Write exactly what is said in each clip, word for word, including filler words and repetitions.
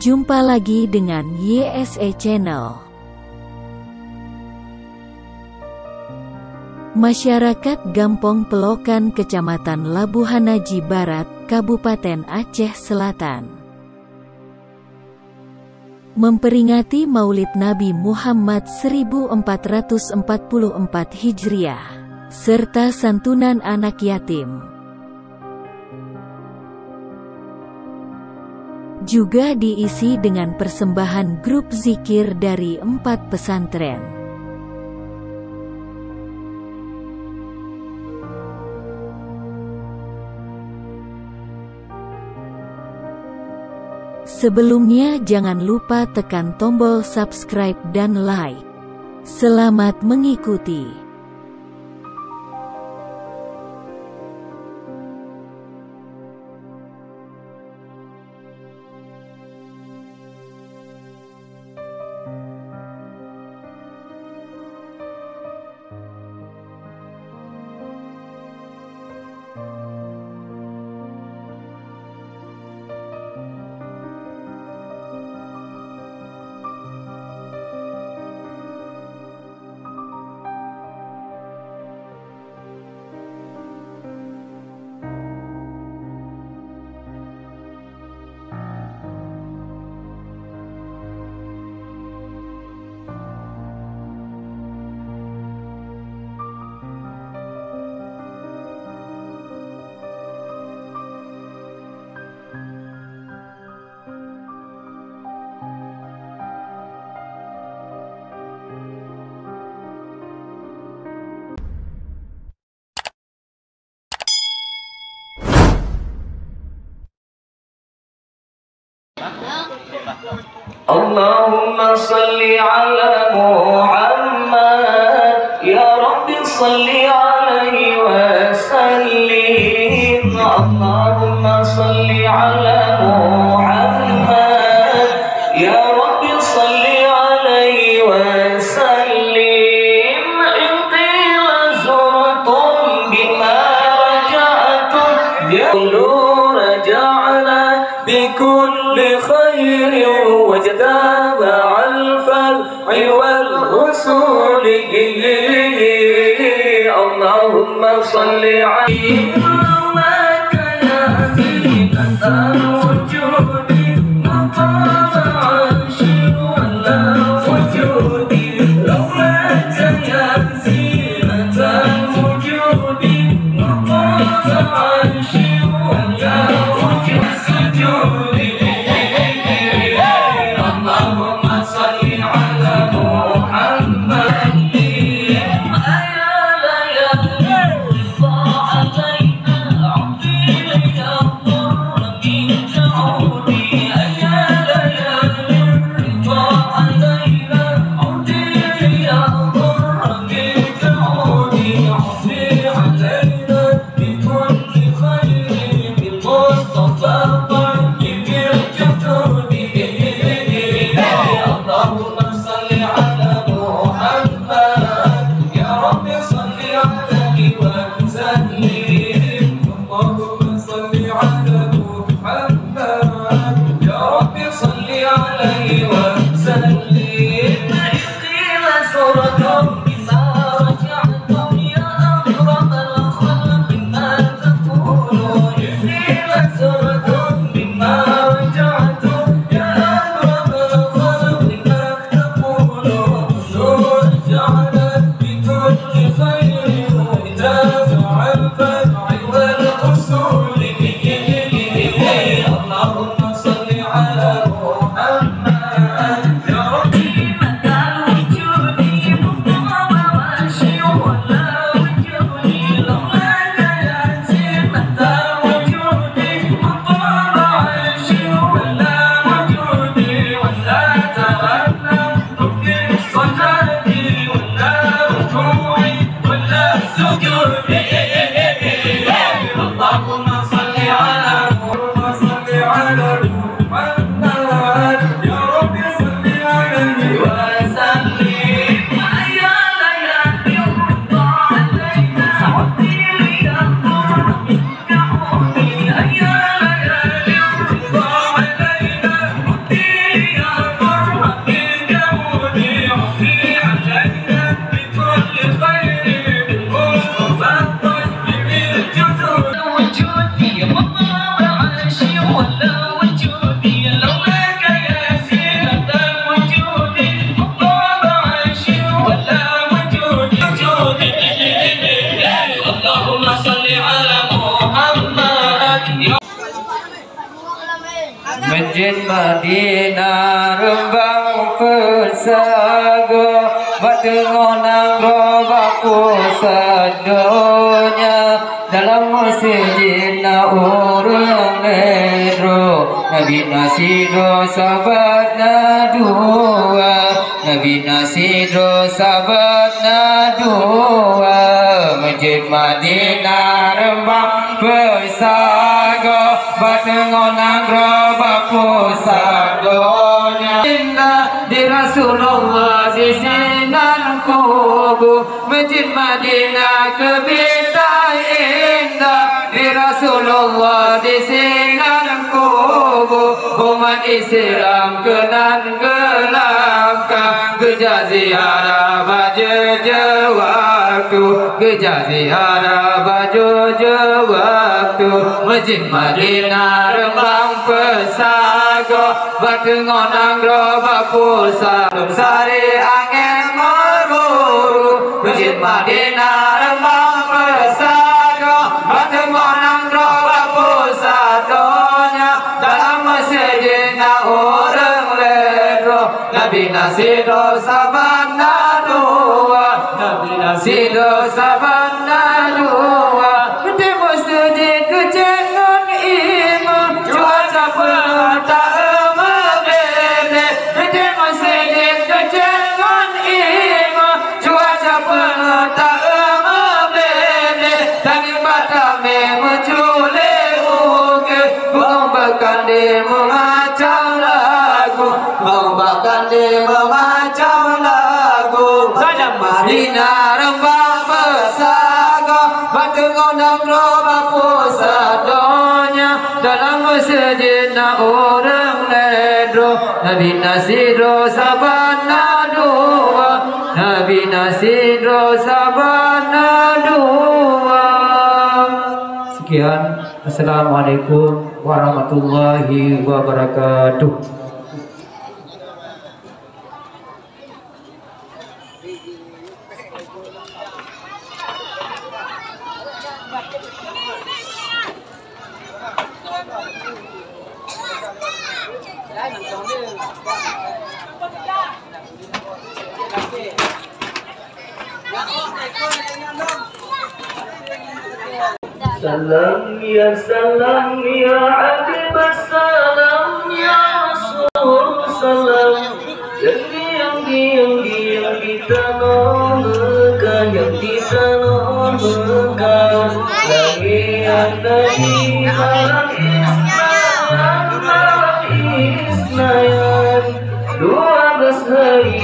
Jumpa lagi dengan Y S A Channel. Masyarakat Gampong Pelokan, Kecamatan Labuhan Aji Barat, Kabupaten Aceh Selatan, memperingati Maulid Nabi Muhammad seribu empat ratus empat puluh empat Hijriah, serta santunan anak yatim. Juga diisi dengan persembahan grup zikir dari empat pesantren. Sebelumnya, jangan lupa tekan tombol subscribe dan like. Selamat mengikuti. اللهم صل على محمد، يا رب صل عليه وسلم. اللهم صل على محمد، يا رب صل عليه وسلم. إن قيل زرتم بما رجعتم، يقول رجعنا بكل خير واجتمع الفرح والأصول. اللهم صل على مولاك يا زينة الوجود، مقام عرش ولا وجود. مولاك يا زينة الوجود، مقام عرش ولا وجود. اللهم صل على محمد. اللهم صل على محمد، يا رب صل عليه وسلم. اللهم صل على محمد، يا رب صل عليه وسلم. قيل زرتم بما رجعتم يا أكرم الخلق، ما تقولون؟ قيل زرتم بما رجعتم يا أكرم الخلق، ما تقولون؟ رجعنا بكل خير، وجاز عن الفرح والقصور. اللهم صل على محمد. Masjid Madinah reumbang peusagoe, bak teungoh nanggroe bak pusat donya. Dalam masjid na ureuëng lhée droe, Nabi na sidroe, sahabat na dua. Nabi na sidroe, sahabat na dua. Masjid Madinah reumbang peusagoe, bak teungoh nanggroe bak pusat donya. Indah di Rasulullah di sinan kubu, Masjid Madinah keubiet indah, di Rasulullah di sinan kubu. Umat Islam keunan geulangkah, geujak ziarah bak jeuet-jeuet waktu, geujak ziarah bak jeuet-jeuet waktu. Masjid Madinah reumbang peusagoe, bak teungoh nanggroe bak pusat. Lôn sari angén meururu, Masjid Madinah reumbang peusagoe, bak teungoh nanggroe bak pusat donya. Dalam masjid na ureuëng lhée droe, Nabi na sidroe, sahabat na dua. Nabi na sidroe, sahabat na dua. Di masjid keucék ngon imum, cuaca peue ta meubeubaih. Di masjid keucék ngon imum, cuaca peue ta meubeubaih. Tanyoe bak tamé meuculéh ukeue, bak kandé meumacam lagu. Bak kandé meumacam lagu. Dalam Madinah reumbang peusagoe, bak teungoh nanggroe bak pusat donya. Dalam masjid na ureuëng lhée droe, Nabi na sidroe, sahabat na dua. Nabi na sidroe, sahabat na dua. Sekian. Assalamualaikum warahmatullahi wabarakatuh. Salam ya salam ya Habib, salam ya Rasul, salam. Yang diam, diam, diam di tanoh Mekah, yang di tanoh Mekah. Lahir Nabi malam Isnin, malam Isnin. Dua belas hari.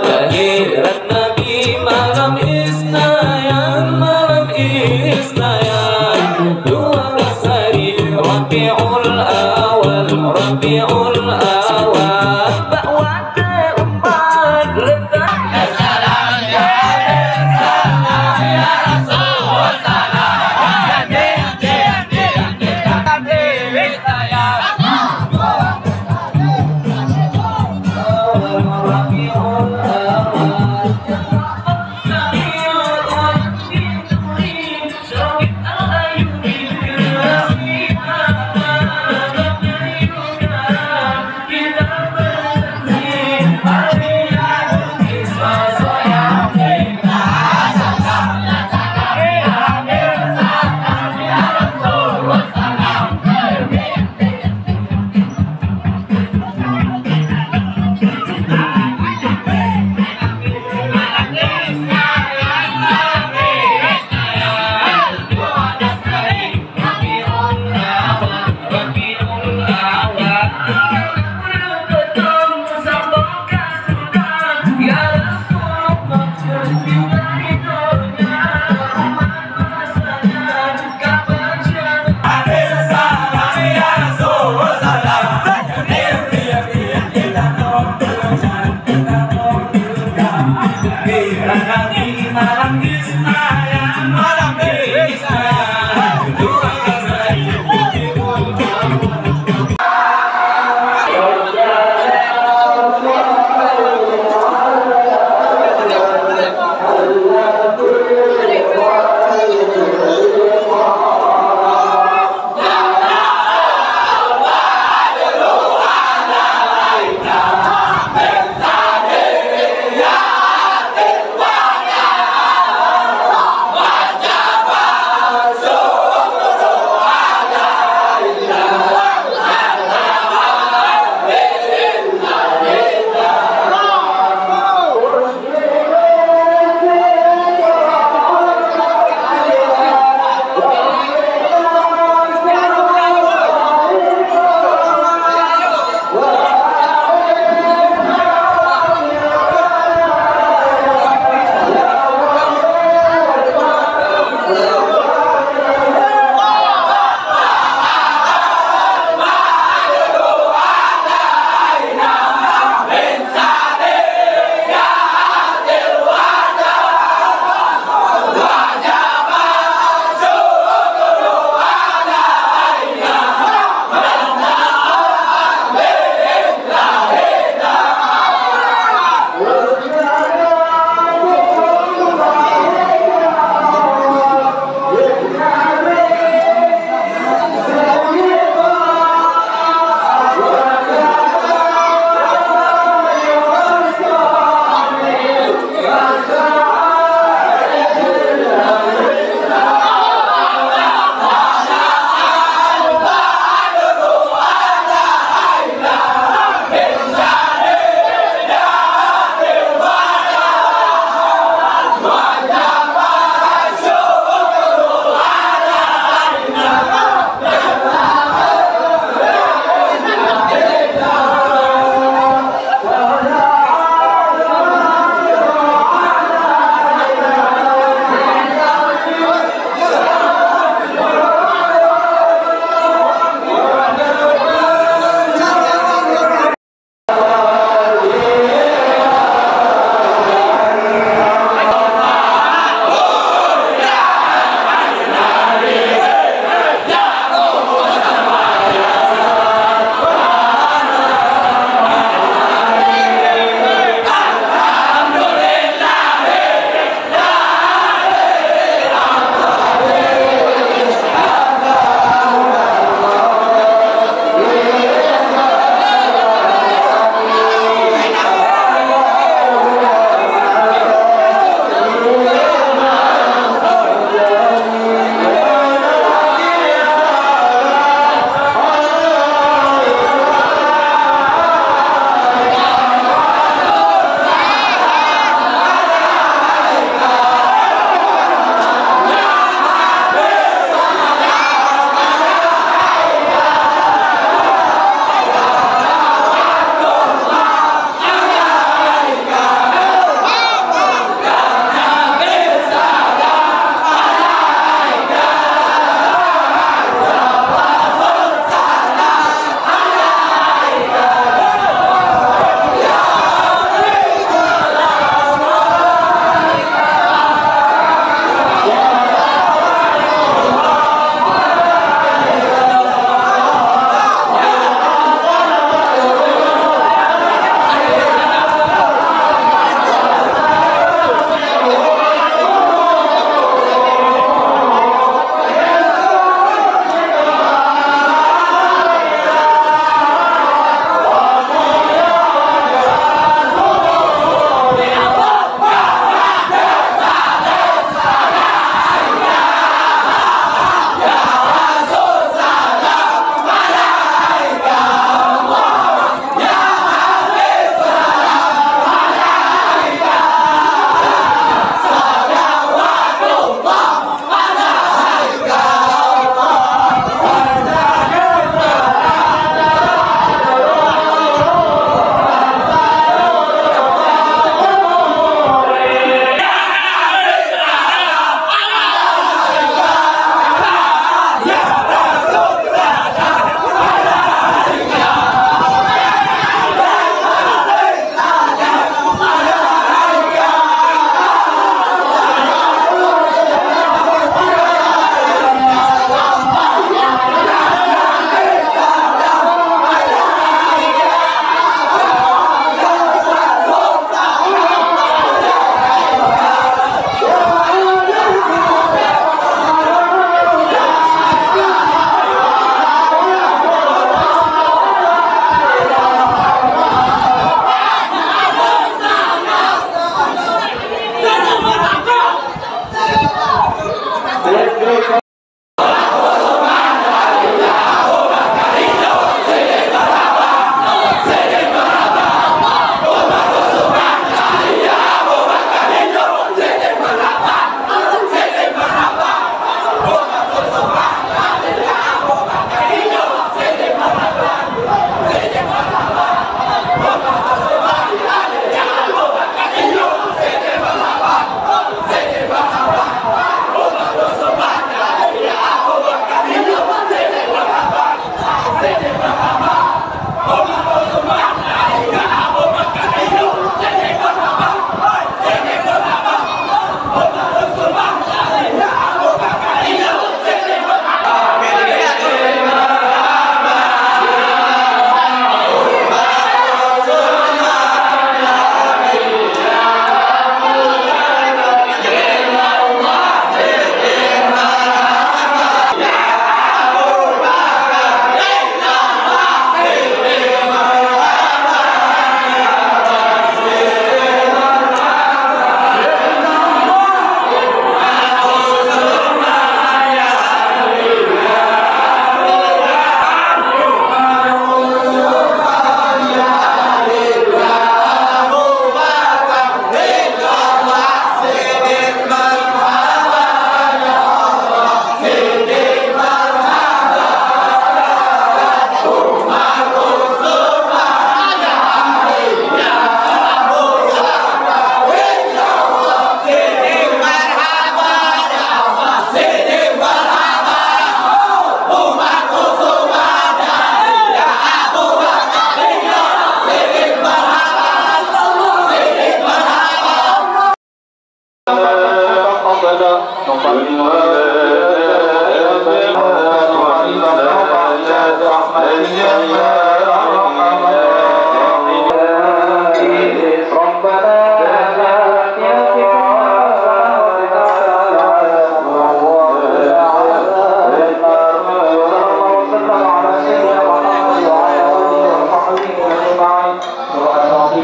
Lahir Nabi malam Isnin, malam Isnin. Dua belas hari Rabiul Awal, Rabiul Awal. Bak watée umat leutah.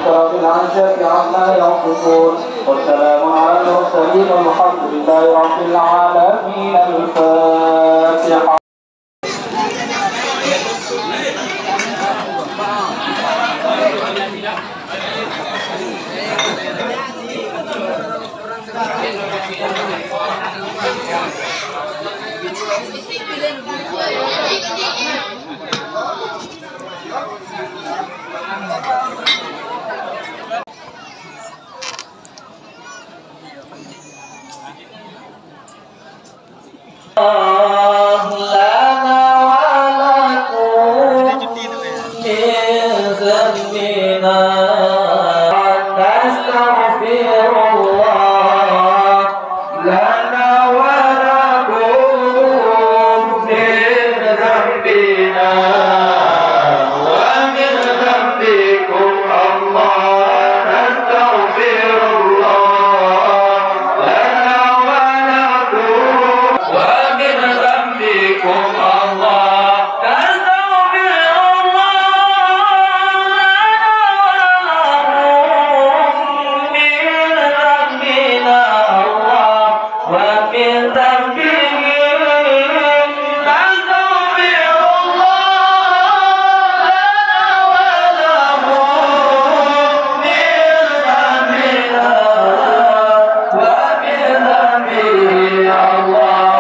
رب العزة عما يصفون. وسلام على المرسلين والحمد لله رب العالمين. الفاتحة. الله لنا ولكم من ذنبنا. نستغفر الله لنا ولكم من ذنبنا ومن ذنبكم. الله نستغفر الله لنا ولكم ومن ذنبكم. الله نستغفر الله لنا ولكم من ذنبنا. الله ومن ذنبه. نستغفر الله لنا ولهم من ذنبنا ومن ذنبه. الله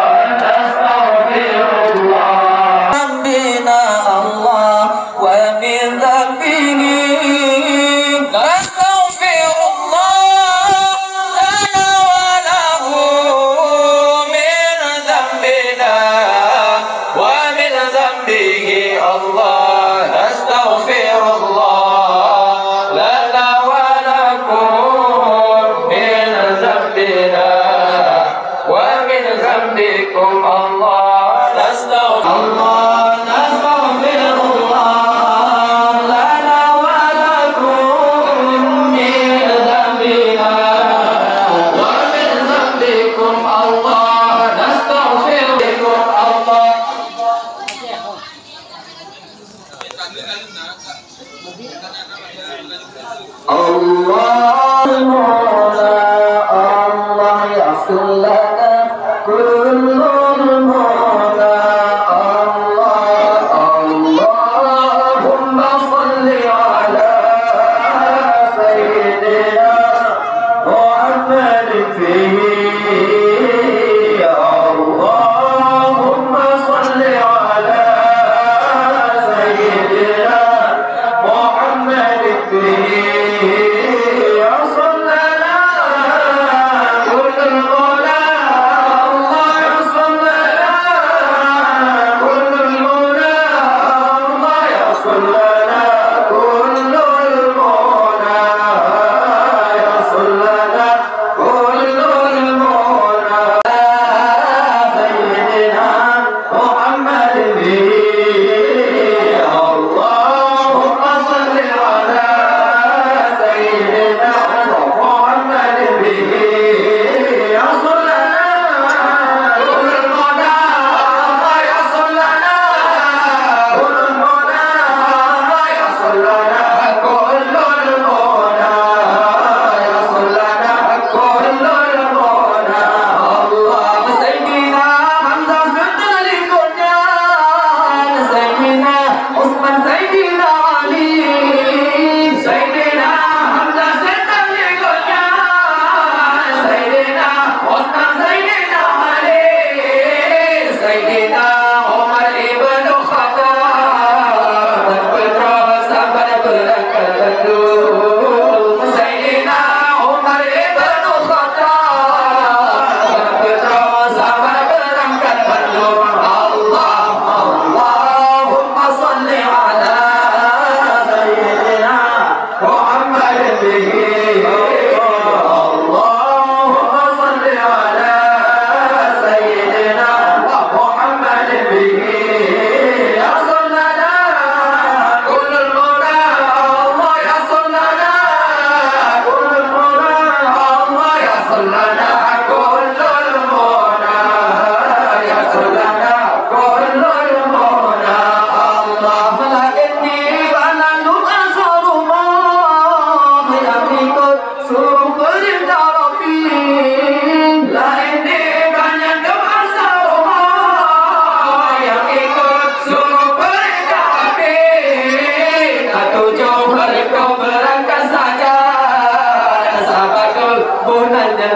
نستغفر الله ذنبنا. الله ومن ذنبه. نستغفر الله لنا وله من ذنبنا ومن ذنبه. الله نستغفر الله لنا ولكم من ذنبنا ومن ذنبكم. الله نستغفر الله نستغفر الله لنا ولكم من ذنبنا ومن ذنبكم. الله نستغفر الله. الله المولى، الله يغفر لنا كل المولى. الله، اللهم صل على سيدنا محمد فيه. اللهم صل على سيدنا محمد فيه. وصلى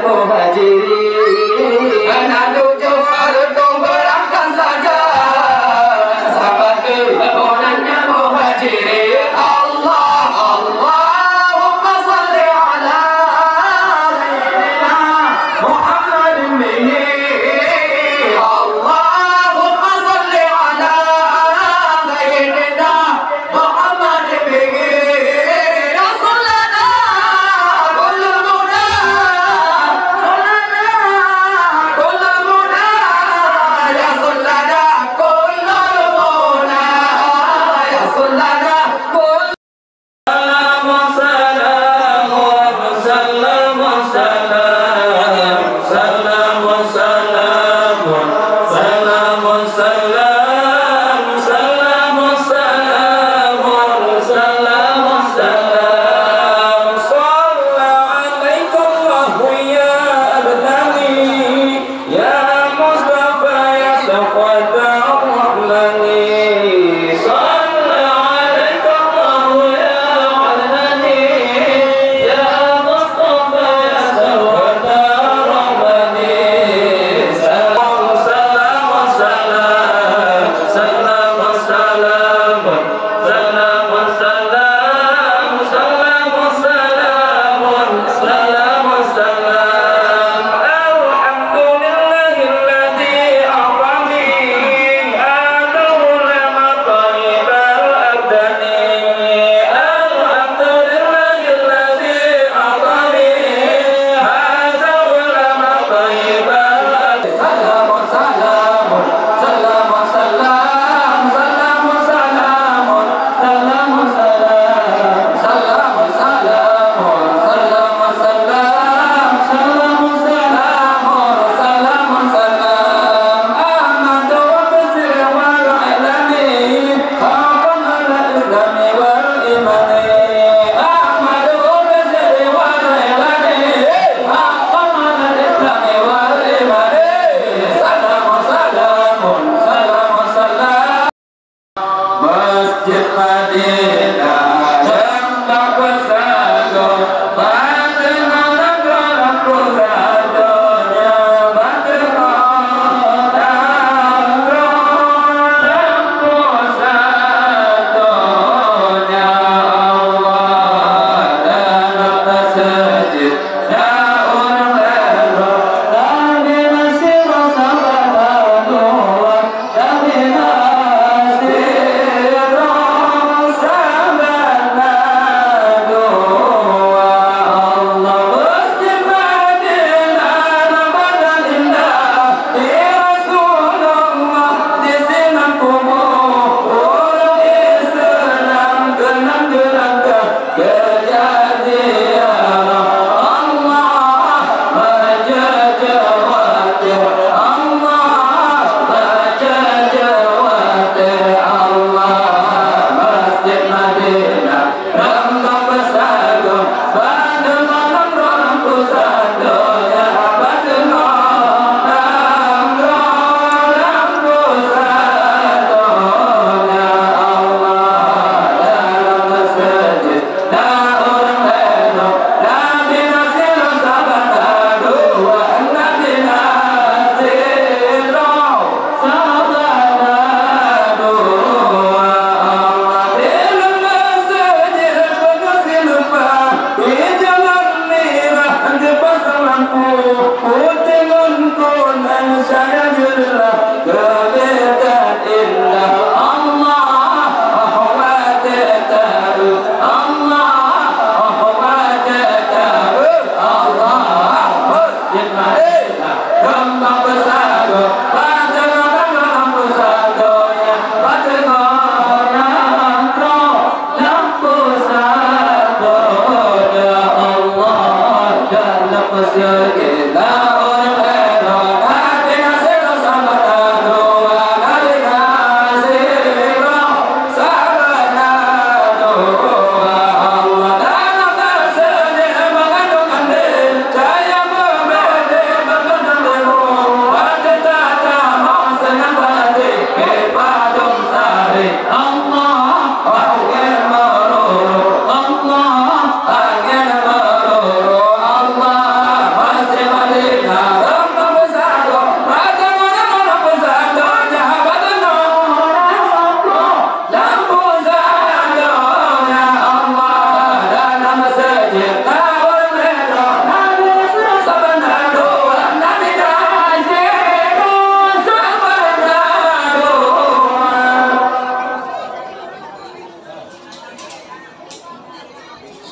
Muhajirin. Hana tujoh hareuta beurangkat sagai, sabab keuh bunoe nyan Muhajirin. Allah, Allahumma shalli ala sayyidina Muhammadin bihi. Allahumma shalli ala sayyidina Muhammad bihi rasulana qulubuna.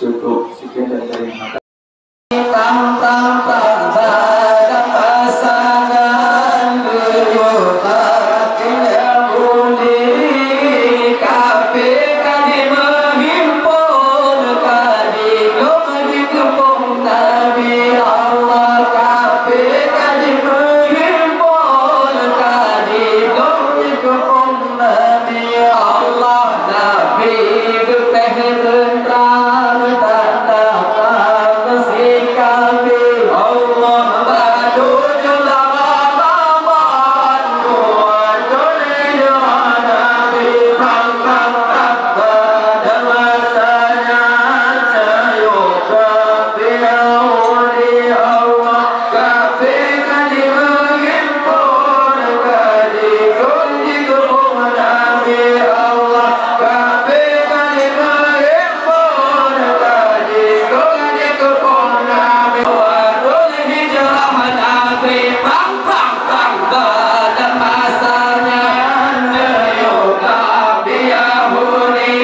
Cukup sekian dan terima kasih. Tang-tang-tang, tang-tang-tang, geuyue that keu Yahudi. Kafé ka jimeuhimpon, ka jidong dikeupong Nabi Allah. Kafé ka jimeuhimpon, ka jidong dikeupong Nabi Allah. Nabi geupéh teuntang, teuntang si kafé. Allah batu jula Ramadan, dua juli Nabi, tang-tang-tang, pada masa nyan, ayo kafé Yahudi Allah. Kafé ka jimeuhimpon, ka jidong dikeupong Nabi Allah. Kafé ka jimeuhimpon, ka jidong dikeupong Nabi. Watèe hijrah Nabi, prang, prang, prang, pada masa nyan, ayo kafé Yahudi,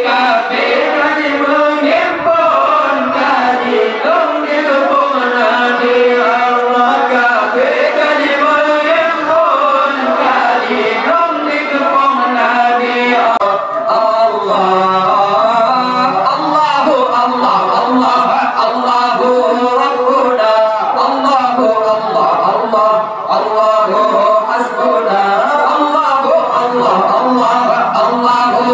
kafé ka jimeuhimpon. Pon ka jidong dikeupong Nabi Allah, kafé ka jimeuhimpon, ka jidong dikeupong Nabi Allah. Allahu, Allah, Allah, Allahu Rabbuna, Allahu, Allah, Allah. Allahu hasbuna, Allahu, Allah, Allah, Allahu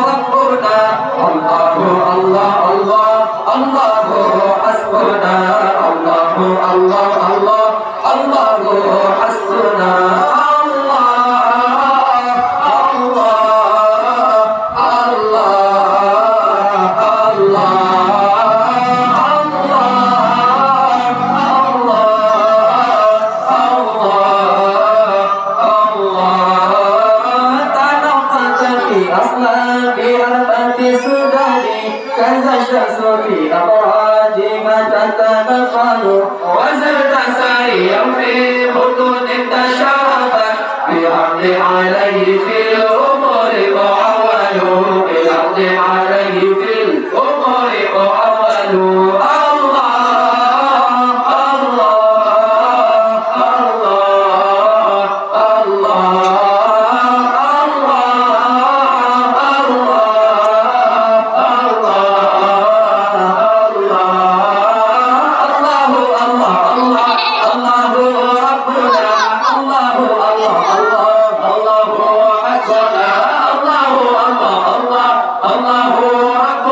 Rabbuna, Allahu, Allah, Allah, Allahu hasbuna, Allahu, Allah, Allah, Allahu hasbuna, Allah, Allah. Allah, Allah, Allah, Allah, Allah, Allah. Tanoh Pantai aslan di Arfati Sudani, kaza syamsu fi afraji ma tatanafalu, wa zirta sariyan fi butuni tasharafat. Bihamdi alaihi fil umuri muawwalu, bihamdi alaihi fil umuri muawwalu. Allah, Allah, Allah, Allah, Allah, Allah, Allah. Allahu, Allah, Allah, Allahu Rabbuna, Allahu, Allah, Allah, Allahu Hasbuna, Allahu, Allah, Allah, Allahu Rabbuna.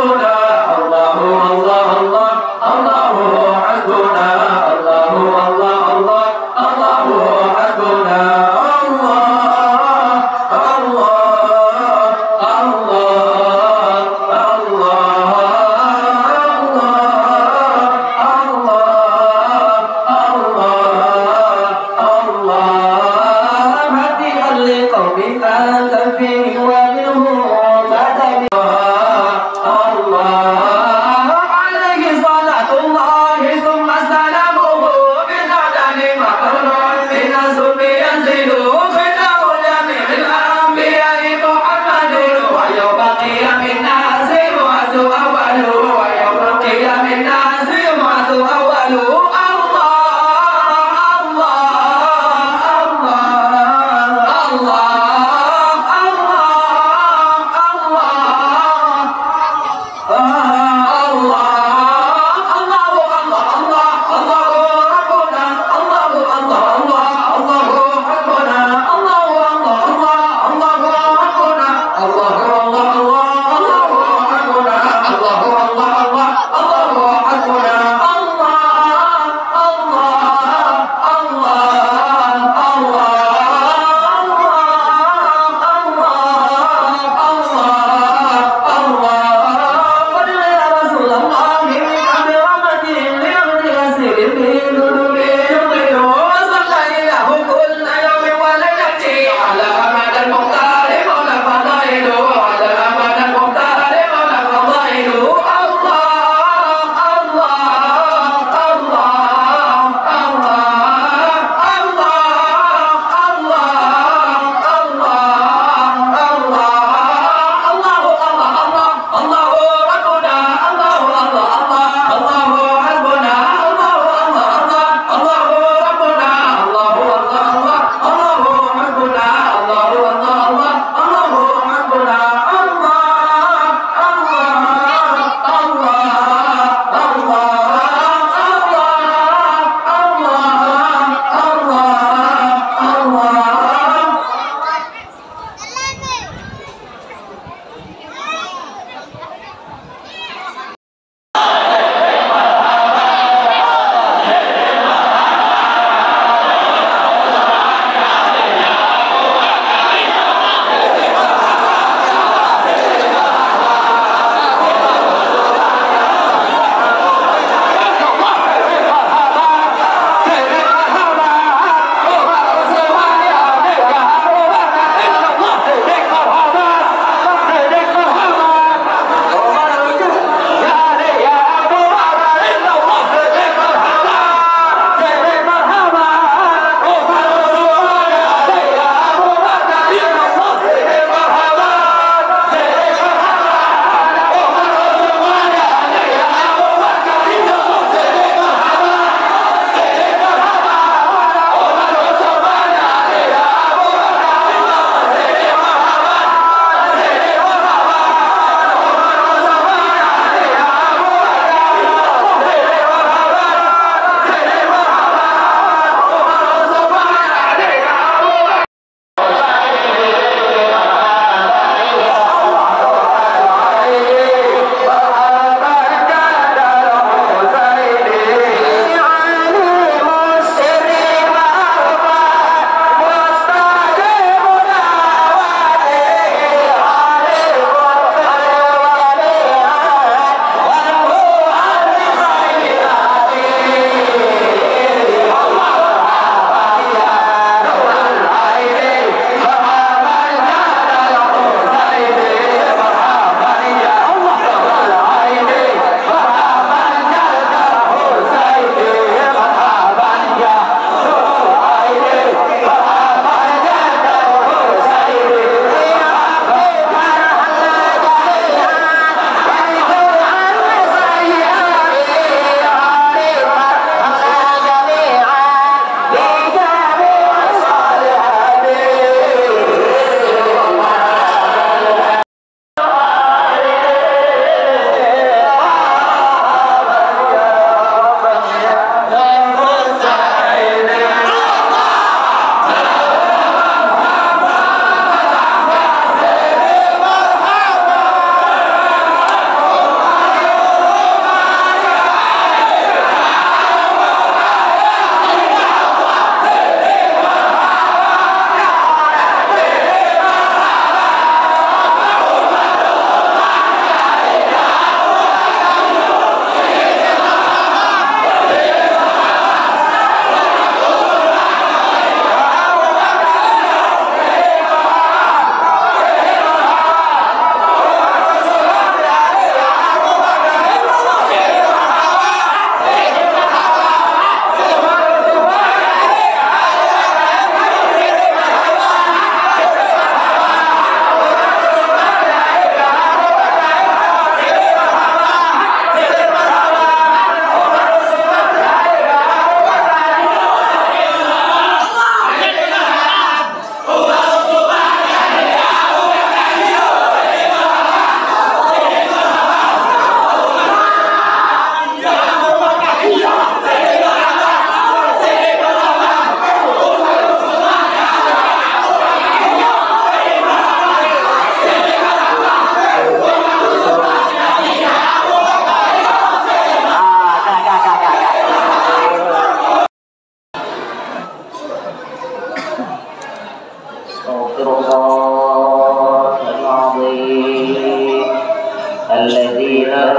الذي لا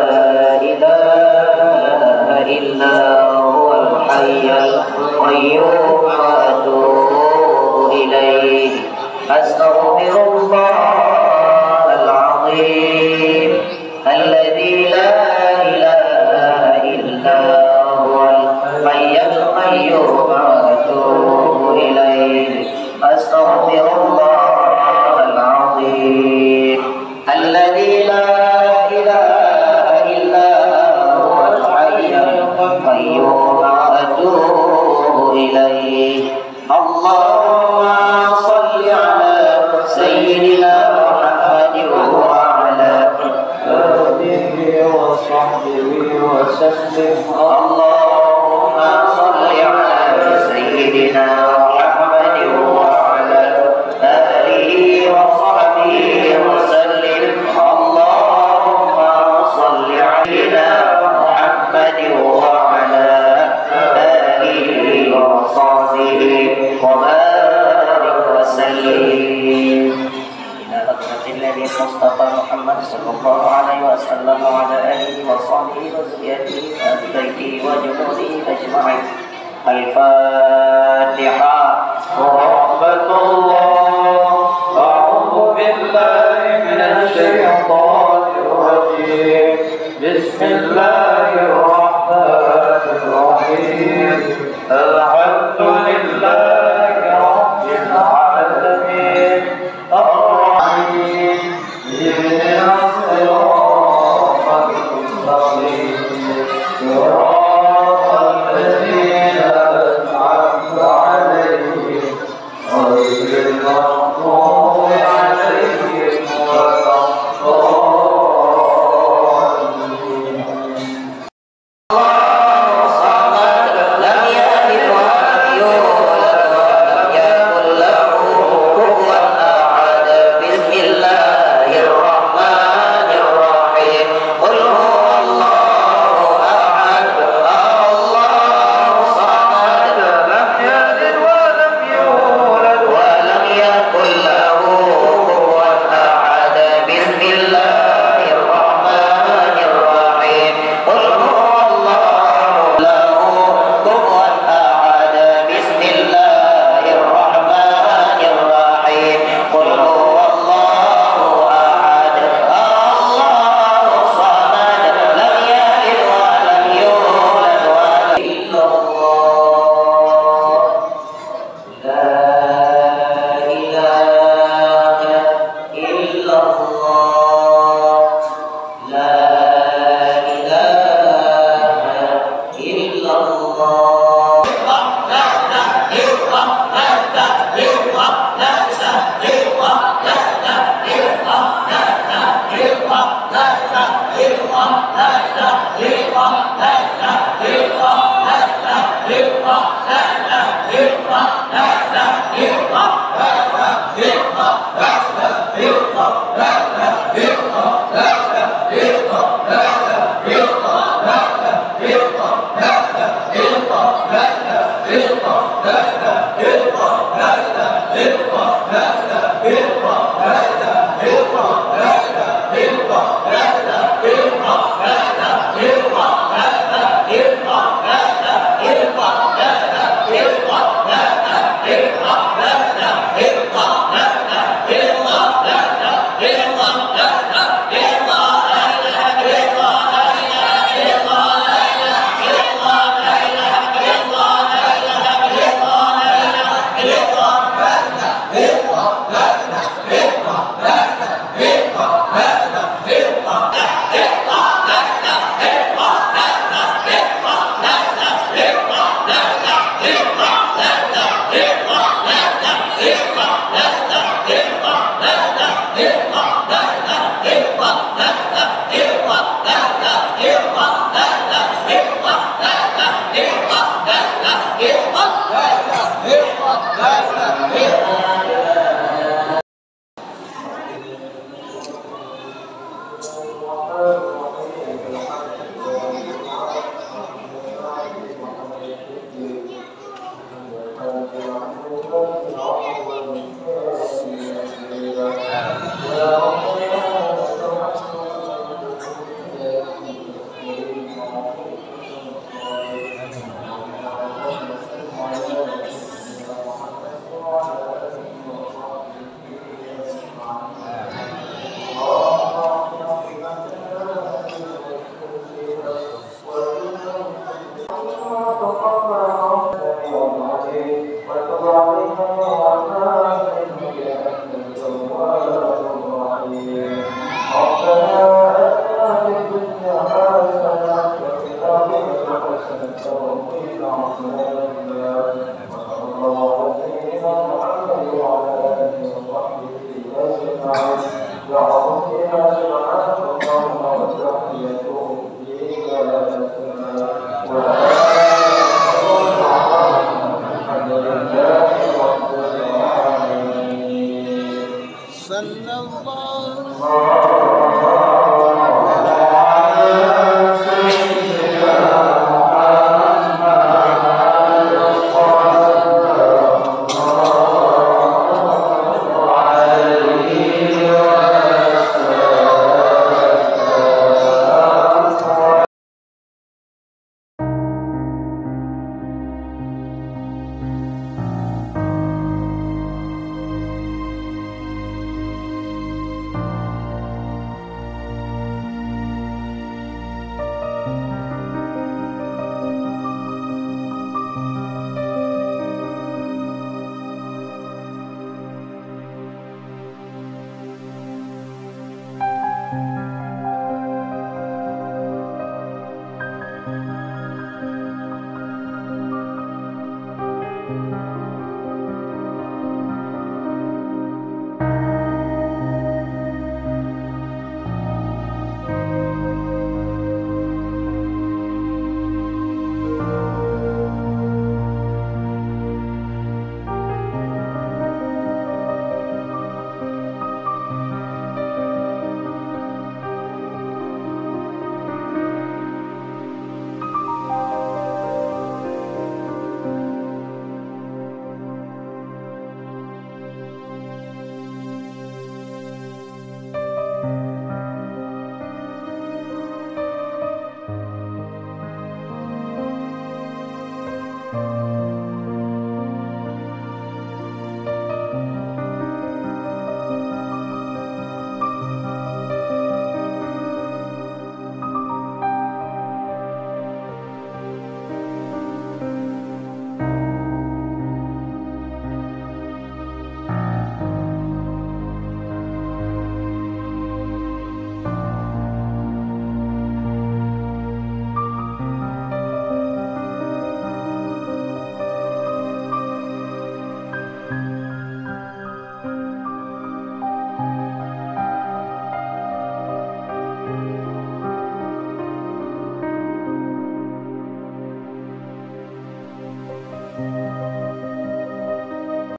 إله إلا هو الحي القيوم وأتوب إليه. أستغفر الله العظيم الذي لا إله إلا هو الحي القيوم وأتوب إليه. أستغفر الله العظيم الذي لا إله إلا هو الحي القيوم وأتوب إليه. اللهم صل على سيدنا محمد وعلى آله وصحبه وسلم. اللهم صل على سيدنا محمد وعلى آله وصحبه وسلم. اللهم صل على محمد وعلى آله وصحبه وبارك وسلم. إلى حضرة النبي المصطفى محمد صلى الله عليه وسلم وعلى آله وصحبه وذريته وأهل بيته وجنوده أجمعين. الفاتحة. ورحمة الله. أعوذ بالله من الشيطان الرجيم. بسم الله الرحمن الرحيم. الحمد لله رب العالمين. الرحيم. اهدنا الصراط المستقيم. صراط الذين أنعمت عليهم غير المغضوب عليهم ولا الضالين. الله الصمد، لم يلد ولم يولد ولم يكن له كفوا أحد. بسم الله الرحمن الرحيم. قل هو الله أحد. الله الصمد، لم يلد ولم يولد ولم يكن له كفوا أحد. بسم الله الرحمن الرحيم. قل هو الله له كفوا أحد. بسم الله الرحمن الرحيم. قل هو الله أحد. الله الصمد. لم يلد ولم يولد ولم، إلا الله. لا إله إلا الله. لا إله إلا الله.